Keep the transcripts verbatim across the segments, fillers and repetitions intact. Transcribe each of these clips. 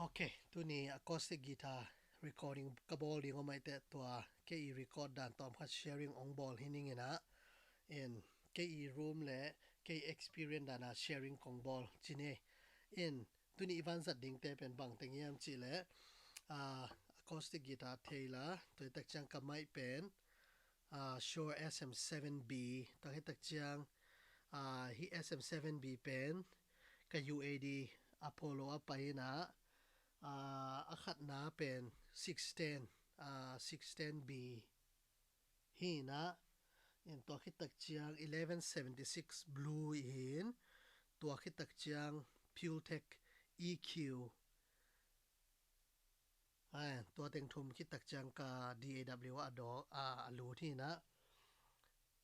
Ok, tuni acoustic guitar recording ka bawl ding om maite, tua kei i record dan tawm khat sharing ong bawl hi ning in ah, in kei i room le kei experience dan a sharing kong bawl ci ni. In tuni i vanzat dingte pen bang teng hiam cih leh, ah, acoustic guitar thei la, tua hi tak ciang ka mic pen, ah, Shure S M seven B, tua hi tak ciang, ah, hi S M seven B pen ka U A D Apollo a pai in ah, ah, a khatna pen six ten, ah, six ten B hi in ah, in tua hi tak ciang eleven seventy-six Blue hi in, tua hi tak ciang Pultec E Q, ai, tua teng thum hi tak ciang ka D A W a dawk a, a lut hi in ah,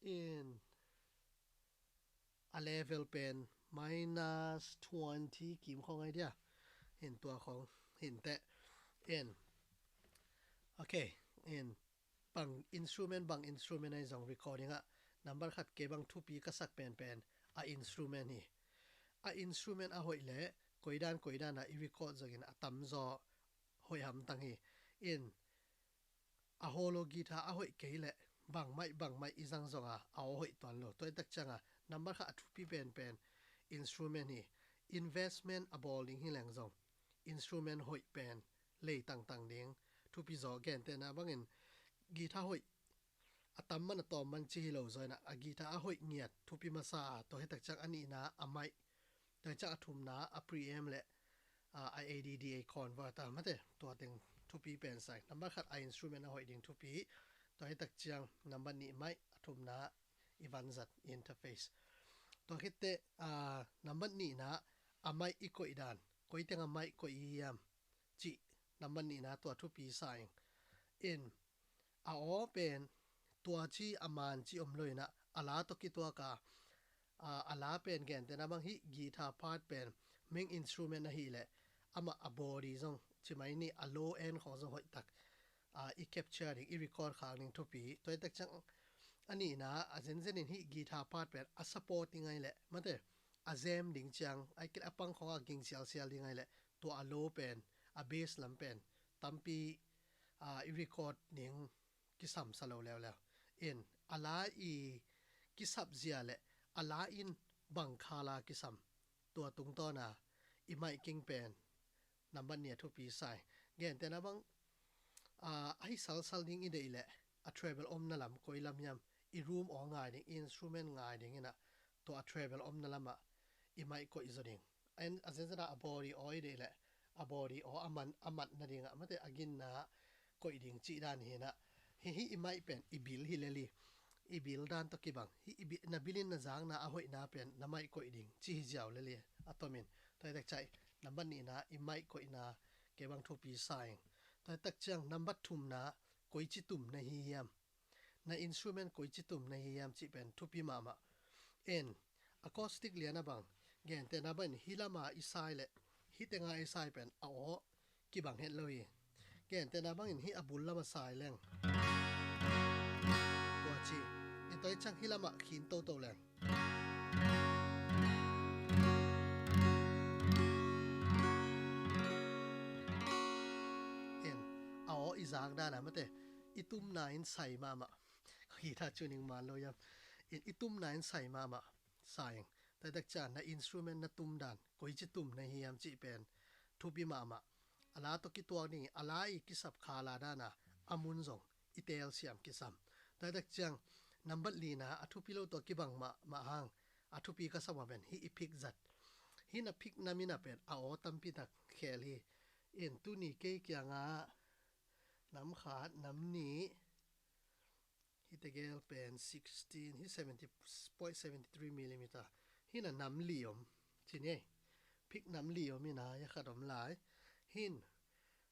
in a level pen minus twenty kim khong ai dia. In tua khong hi inteh. In, ok, in bang instrument, bang instrument ai zong recording ah number khat kei bang thupi ka sak penpen a instrument hi. A instrument a hoih leh koidan koidan a i record zongin a tamzaw hoih hamtang hi. In a hollow guitar a hoih kei leh bang mic, bang mic i zang zong a, a aw hoih tuan lo. Tua hi tak ciang a number khat a thupi penpen instrument hi. Investment a bawl ding hi leng zong instrument hoih pen lei tangtang ding thupi zaw. Gentehna bangin guitar hoih a tam man a tawm man ci hi lo zaw in ah, a guitar a hoih ngiat thupi masa a, tua hi tak ciang a nihna a mic, tua hi ciang a thumna a preamp le, ah, a A D D A converter maw te, tua teng thupi pen sa ing. Number khat a instrument a hoih ding thupi, tua hi tak ciang number nih mic, a thumna i vanzat interface. Tua khit teh, ah, number nihna a mic i koih dan, koi teng a mic koih i hiam cih number nihna tua thupi sa ing. In a aw pen tua ci a man ci om lo in ah, a la tawh kituak a, a, a la pen gentehna bang hih guitar part pen main instrument ahih leh amah a body zong ci mai ni, a low end khong zong hoih tak, a, i capture ding, i record khak ding thupi. Tua hi tak ciang a nihna a zenzen in hih guitar part pen a support ding ai leh maw te, a zem ding ciang ai kei leh a pang khong a ging sialsial ding ai leh tua a low pen, a bass lam pen tampi, a, i record ding kisam sa lo leuleu. In a la i kisap zia le a la in bang khala kisam, tua tungtawn a i mic king pen number nih a thupi sa ing. Gentehna bang, a, a hi salsal ding i deih leh a treble omna lam koi lam hiam, i room aw ngai ding, i instrument ngai ding in ah, tua a treble omna lam ah i mic koih zaw ding. A zenzen a a body aw i deih leh a body aw a man, a mat nading ah maw te, a ginna koih ding cih dan hi in ah, hih, hih i mic pen i bil hi lel hi. I bil dan tawh kibang hi. I bil, na bil in na zakna a hoihna pen na mic koih ding ci hi ziau lel hi a tom in. Tua hi tak ciang number nihna i mic koihna kei bang thupi sa ing. Tua hi tak ciang number thumna koici tum na hi hiam, na instrument koici tum na hi hiam cih pen thupi mahmah. En, acoustic lian a bang, gentehna bang in hih lam a i sai leh hih teng a i sai pen a aw kibang het lo hi. Gentehna bang in hih a bul lam a sai leng, tua ci, in tua hi ciang hih lam a khin toto leng. En, a aw i zak dan a maw te, i tumna in sai mahmah. Guitar tuning man lo hiam, in i tumna in sai mahmah sa ing. Tua hi tak ciang na instrument na tum dan, koici tum na hi hiam cih pen thupi mahmah. A la tawh kituak ding, a la i kisap khala dan a, a mun zong i telsiam kisam. Tua hi tak ciang number lina a thupi lo tawh kibang mahmah hang, a thupi ka sa mah pen hih i pick zat. Hih na pick nam in a pen a aw tampi tak khel hi. In tuni kei kiangah nam khat, nam nih, hih tegel pen sixteen, hih seventy point seventy three millimeter. Hih na nam li om ci ni. Pick nam li om in a, hih a khat om lai. Hih,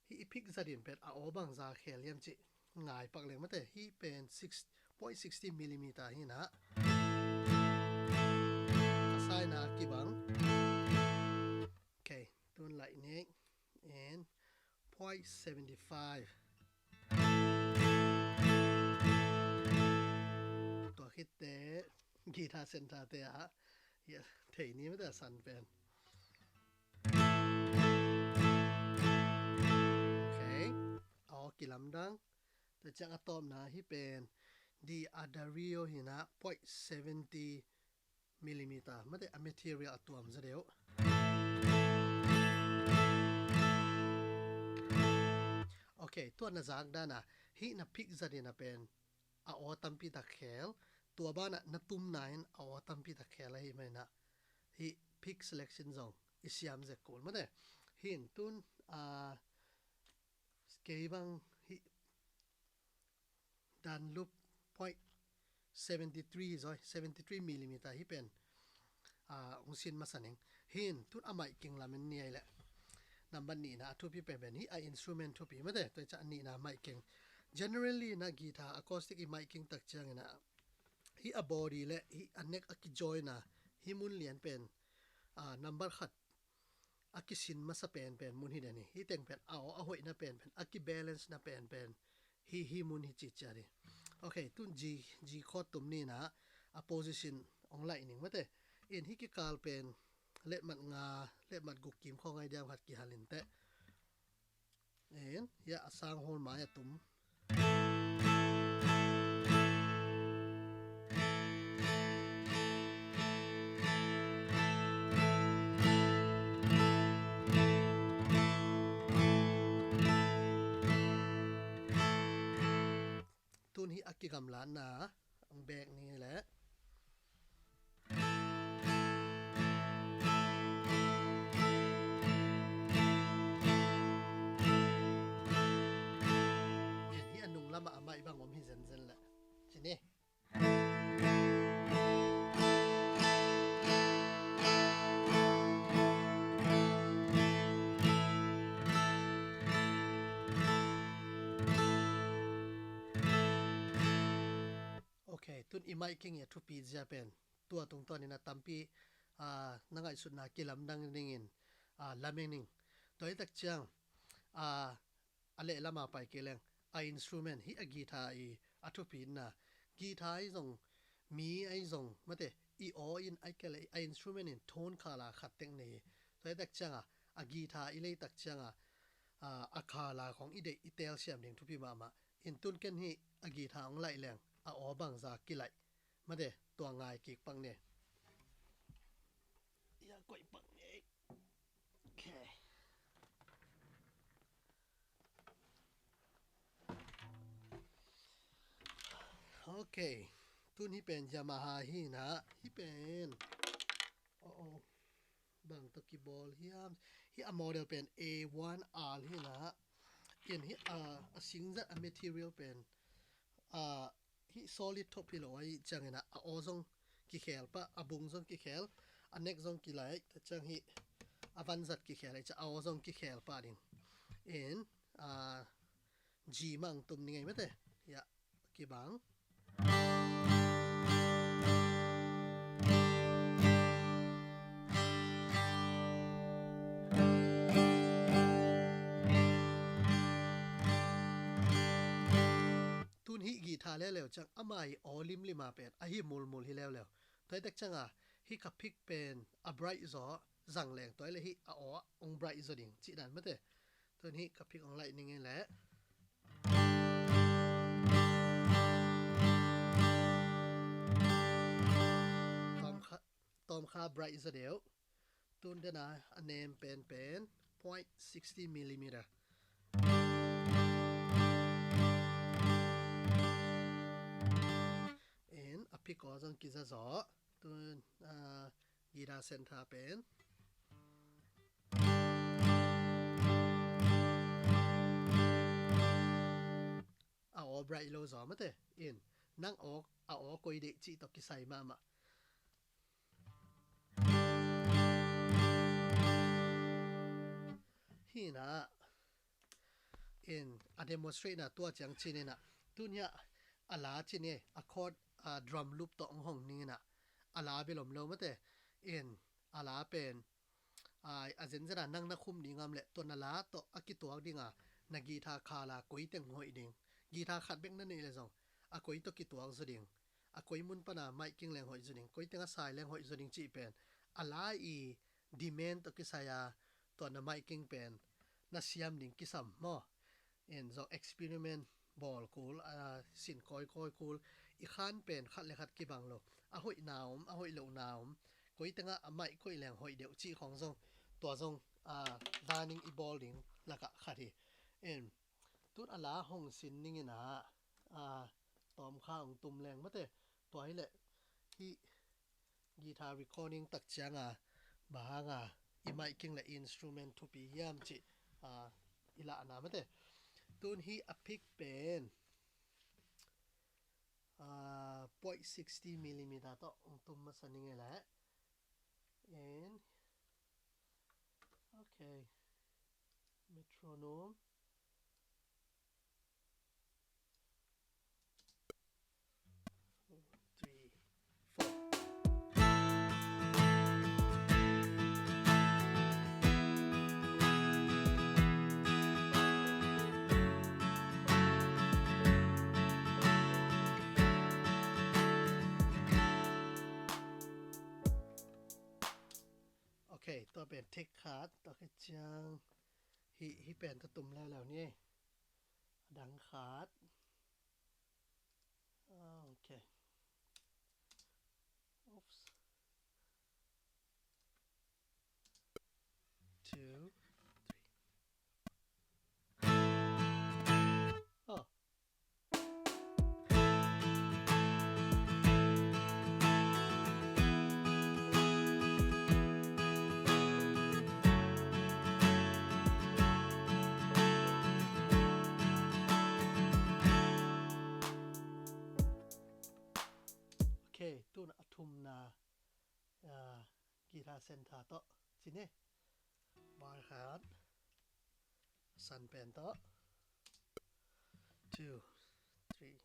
hih i pick zat in pen a aw bangza khel hiam cih ngai pak leng maw te. Hih pen six point sixty millimeter hi in a, ka sai na a kibang. Ok, tun laih nek in point seventy five. Tua khit teh guitar center te ah, hih a thei ni maw te, a san pen. Tua ciang a tawpna hih pen D'Addario hi-in ah point seventy millimeter, mate, a material a tuam zaw deuh. Ok, tua na zak dan a hih na pick zat in a pen a aw tampi tak khel, tua banah na tumna in a aw tampi tak khel ahih manin ah hih pick selection zong i siam zek kul, mate. Hih in tun, ah, kei bang hih Dunlop point seventy three hi zaw, seventy three millimeter hih pen, ah, hong sin masa ning. Hih in tun a miking lam en ni ei leh. Nambat nihna a thupi penpen hih a instrument thupi, mate, tua ciang a nihna miking. Generally in ah guitar acoustic i miking tak ciangin ah hih a body leh hih a neck a kijoin a hih mun lian pen, ah, nambat khat a kisin masa penpen mun hi den hi. Hih teng pen a aw a hoihna penpen, a kibalance na penpen hih, hih mun hi ci ciat hi. Ok, tun G, G chord tum ni in ah a position hong laih ning, mate. In hih kikal pen letmat nga, letmat guk kim khawng ai diam khat kihal inteh. In, hiah a sang hawl mai a tum. Tun hih a kigamlatna hong bek ni leh. Hih a nung lamah a mic bang om hi zenzen leh. Ci ni. Ok, tun i miking i a thupi zia pen tua tungtawnin a tampi, ah, na ngaihsutna kilamdang dingin, ah, lamen ing. Tua hi tak ciang, ah, a lehlam a pai kei leng a instrument hih a guitar i a thupina. Guitar ahi zong, mi ahi zong, mate, i aw in ai kei leh a instrument in tone khala khat teng nei hi. Tua hi tak ciang a, a guitar i lei tak ciang a, ah, a khala khong i deih i telsiam ding thupi mahmah. In tun ken hih a guitar hong laih leng a aw bangza kilaih, mate, tua ngai kik pak ni. Ia koih pak ni. Ok. Ok. Tun hih pen Yamaha hi-in ah, hih pen. Oh, oh. Bang tawh kibawl hiam? Hih a model pen A one R hi-in ah. In hih a, a singzat a material pen, ah, hih solid top hi lo ahih ciangin ah, a aw zong kikhel pah, a bung zong kikhel, a neck zong kilaih, tua ciang hih a vanzat kikhel ahih ciang a aw zong kikhel pah ding. In, ah, G mah hong tum ni ngei, mate. Ia, kibang. Tun hih guitar leuleu ciang ama i aw limlim a pen a hi mulmul hi leuleu. Tua hi tak ciang a hih ka pick pen a bright zaw, zang leng tua hi leh hih a aw hong bright zaw ding cih dan, mate. Tun hih ka pick hong laih ni ngei leh. Tawmkha, tawmkha bright zaw deuh. Tun den a, a nem penpen point sixty millimeter. In a pick aw zong kiza zaw. Tun, ah, guitar center pen. A aw bright lo zaw, mate. In, nang aw, a aw koi deih cih tawh kisai mahmah. Hi-in ah, in, a demonstrate na tua ciang ci-in ah, tun hiah a la ci-in, a chord, a drum loop tawh hong hong ni-in ah, a la bel om lo, mate. In, a la pen, a, a zenzen a nang na khum ding om leh, tua na la tawh a kituak ding a, na guitar khala koi teng hoih ding. Guitar khat bek na neih leh zong, a koi tawh kituak zaw ding. A koi mun pan a miking leng hoih zaw ding, koi teng a sai leng hoih zaw ding cih pen a la i demand tawh kisai a, tua na miking pen na siam ding kisam maw. In, zong experiment bawl kul, a sin kawikawi kul, i khan pen khat le khat kibang lo. A hoihna om, a hoih lohna om, koi tengah a maih koih leng hoih deuh cih khawng zong, tua zong, a, learning i bawl ding lakah khat hi. In, tun a la hong sin ning in a, a, tawmkha hong tum leng mate, tua hi leh hih guitar recording tak cianga, bang hanga i maihking le instrument thupi hiam cih, a, i lahna mate. Tun hih a pick pen, a, point sixty millimeter tawh hong tum masa ning e leh. And, okay, metronome. Three, four. Okay, tua pen take khat, tua khit ciang hih, hih pen tawh tum leuleu ni. A dang khat. Okay. Oops. Two, three. Oh. Okay, tun a thumna, ah, guitar center tawh ci ni. Bar khat, a san pen tawh. Two, three.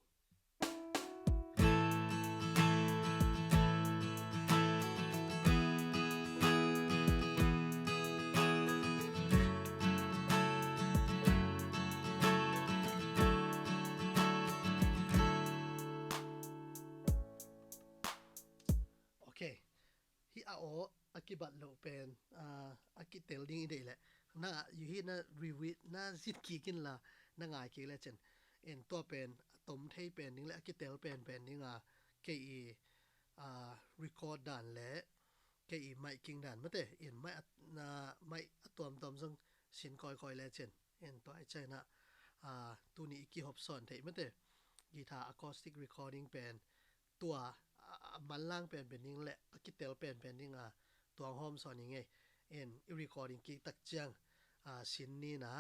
Okay. Hih a aw a kibat loh pen, ah, a kitel ding i deih leh, na, hih na rewind, na zit kik inla, na ngai kik lecin. In tua pen a tom thei pen ding le a kitel penpen dinga, kei i, ah, record dan le kei i miking dan mate. In mic a, na, mic a tuamtuam zong sin kawikawi lecin. In tua i china, ah, tuni i kihop sawn theih mate. Guitar acoustic recording pen tua, a, a manlang penpen ding le a kitel penpen dinga tuang hawm sawn hi ngei. In i recording kik tak ciang, a, sin nina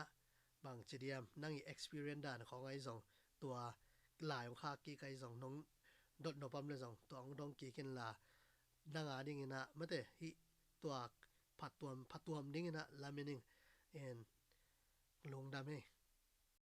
bang ci diam, nang i experience dan khawng ahi zong, tua lai hong khak kik ahi zong, nong dot nopam le zong tua hong dong kik inla, nang a dingina mate, hih tua phatuam, phatuam dingina lamin ing. In lungdam hi.